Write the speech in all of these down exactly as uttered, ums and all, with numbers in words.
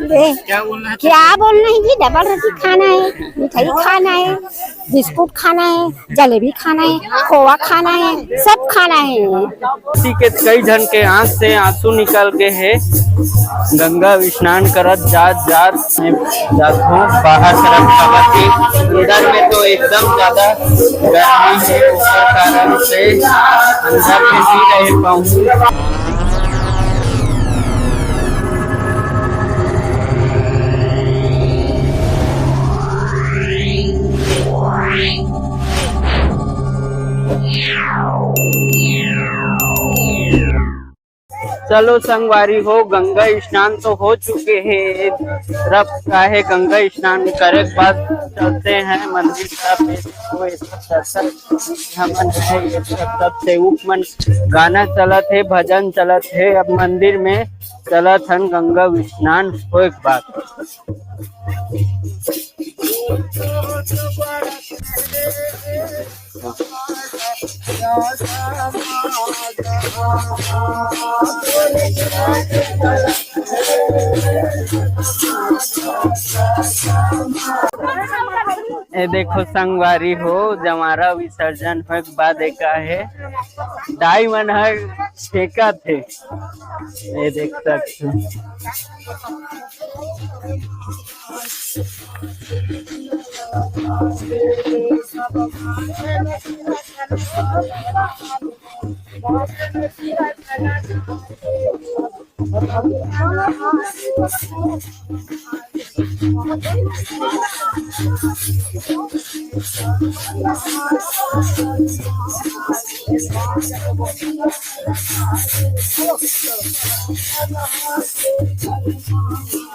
ए, क्या बोलना है? क्या बोलना है जी? डबल रोटी खाना है, मिठाई खाना है, बिस्कुट खाना है, जलेबी खाना है, खोवा खाना है, सब खाना है। इसी के कई झन के आंख से आंसू निकल के हे। गंगा स्नान करत जात जात में जात हो, बाहर तरफ हवा के, अंदर में तो एकदम ज्यादा गर्मी है, ओकर कारण से अंदर में नहीं रह पाऊँ। चलो संगवारी हो, गंगा स्नान तो हो चुके हे, रब का हे गंगा स्नान करे के बाद चलते हैं मंदिर तरफ। ये देखो, ये सब दर्शक हमन है, ये सब, सब सेवक मन, गाना चलत हे, भजन चलत हे। अब मंदिर में चलत हन गंगा स्नान होए के बाद। ए देखो संगवारी हो, जवारा विसर्जन होए के बाद एका हे, दाई मन ह छेंकत हे। ये देख सकते हो।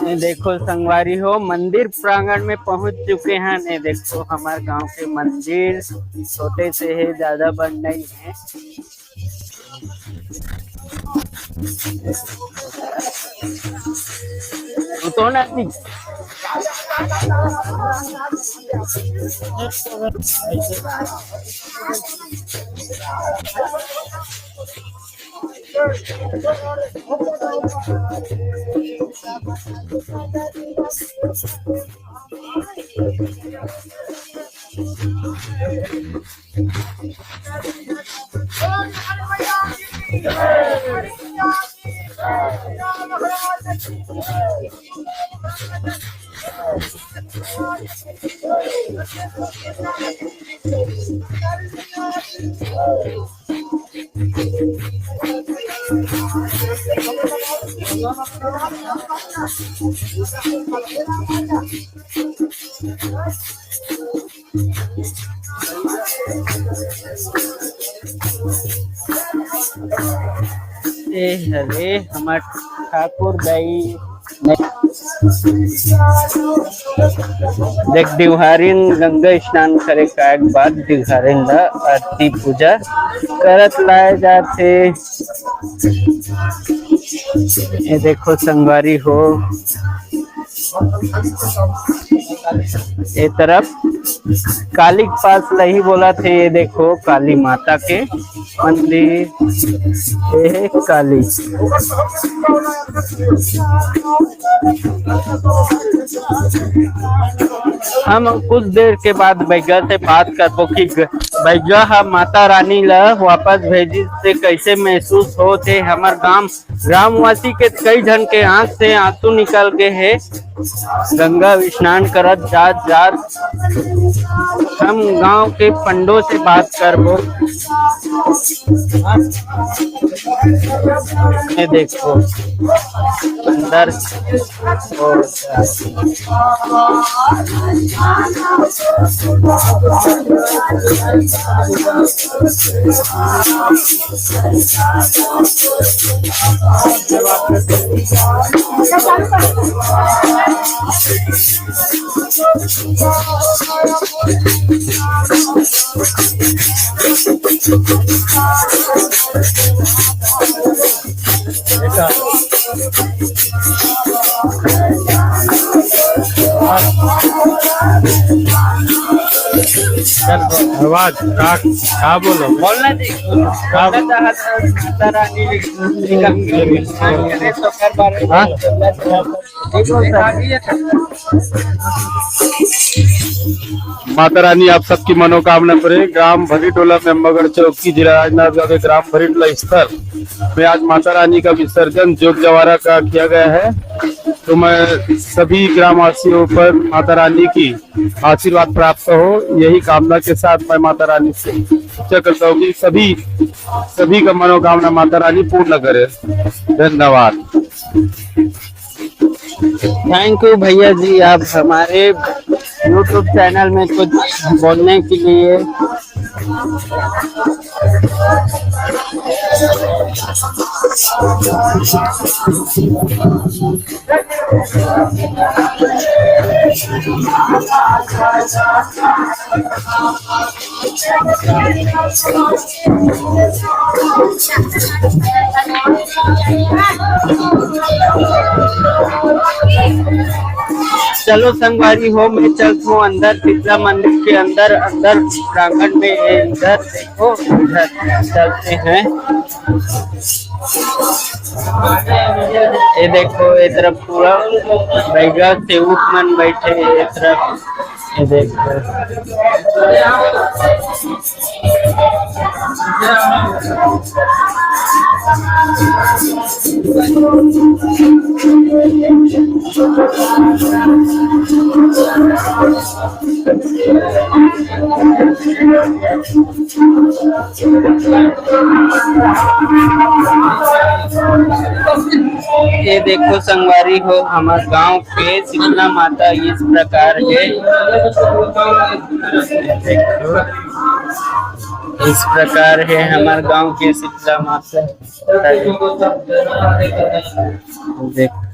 ये देखो संगवारी हो, मंदिर प्रांगण में पहुंच चुके हैं। ये देखो, हमारे गांव के मंदिर छोटे से है, ज्यादा बड़ नहीं है। तो ना नहीं। ए हरे हमर ठाकुर दाई। देख, दिवहारिन गंगा स्नान करे का बाद दिवहारिन ला आरती पूजा करत लाए जाथे। ये देखो संगवारी हो, ए तरफ काली के पास लही बोला थे। ये देखो काली माता के मंदिर, ये हे काली। हम कुछ देर के बाद बैगा से बात करबो कि ग-, बैगा ह माता रानी ल वापस भेजिस से कैसे महसूस होत हे। हमर गांव ग्रामवासी के कई झन के आंख से आंसू निकल गे हे। गंगा स्नान करत जात जात हम गांव के पंडो से बात करबो। ये देखो अंदर। आवाज का, का बोलो? बोलना जी। का बोलना चाहत हन, माता रानी निकल के हाँ? माता रानी आप सबकी मनोकामना पूरे। ग्राम भरी टोला में अम्बागढ़ चौकी, जिला राजनांदगांव के ग्राम भरी टोला स्थल में आज माता रानी का विसर्जन जोत जवारा का किया गया है। तो मैं सभी ग्रामवासियों पर माता रानी की आशीर्वाद प्राप्त हो, यही कामना के साथ मैं माता रानी से आशा करता हूँ कि सभी, सभी का मनोकामना माता रानी पूर्ण करे। धन्यवाद। थैंक यू भैया जी, आप हमारे YouTube चैनल में कुछ बोलने के लिए। चलो संगवारी हो, मैं चलता हूँ अंदर, शीतला मंदिर के अंदर, अंदर प्रांगण में। ये इधर देखो, इधर चलते हैं। ये देखो, ये तरफ पूरा बैगा सेवक मन बैठे हैं, ये तरफ। ये देखो। ये देखो संगवारी हो, हमर गांव के शीतला माता इस प्रकार है। देखो, इस प्रकार है हमर गांव के शीतला माता। देखो,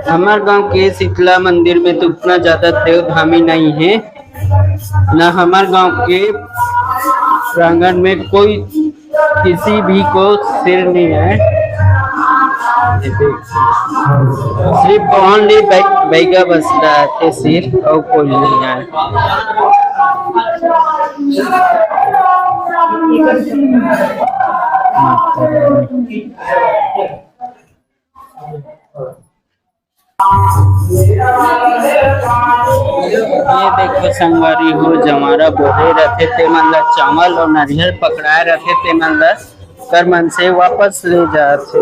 हमर गांव के शीतला मंदिर में तो उतना ज्यादा देवधामी नहीं है, ना हमर गांव के प्रांगण में कोई किसी भी को सिर नहीं है। सिर्फ only बै-, बैगा बस रहा है सिर, और कोई नहीं है। ये देखो संगवारी हो, जवारा बोहे रथे, ते मन ला चावल और नरियर पकड़ाए रथे, ते मन ला कर मन से वापस ले जाथे।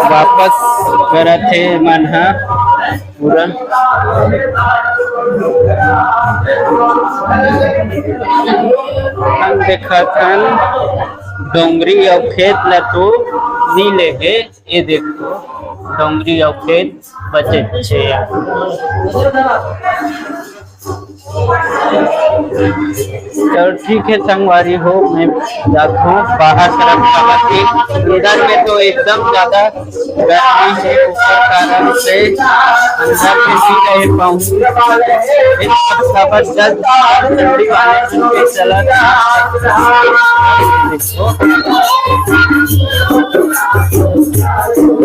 वापस करत हे मन ह पूरा। हम देखत हन डोंगरी अउ खेत ल तो नी ले हे। ये देखो, डोंगरी अउ खेत बचेच हे। चल ठीक है संगवारी हो, मैं जात हूँ बाहर तरफ, काबर कि अंदर में तो एकदम ज्यादा गर्मी है, ओकर कारण से अंदर में नहीं रह पाऊँ। एक जबरदस्त ठंडी वाले दिन पे चला था।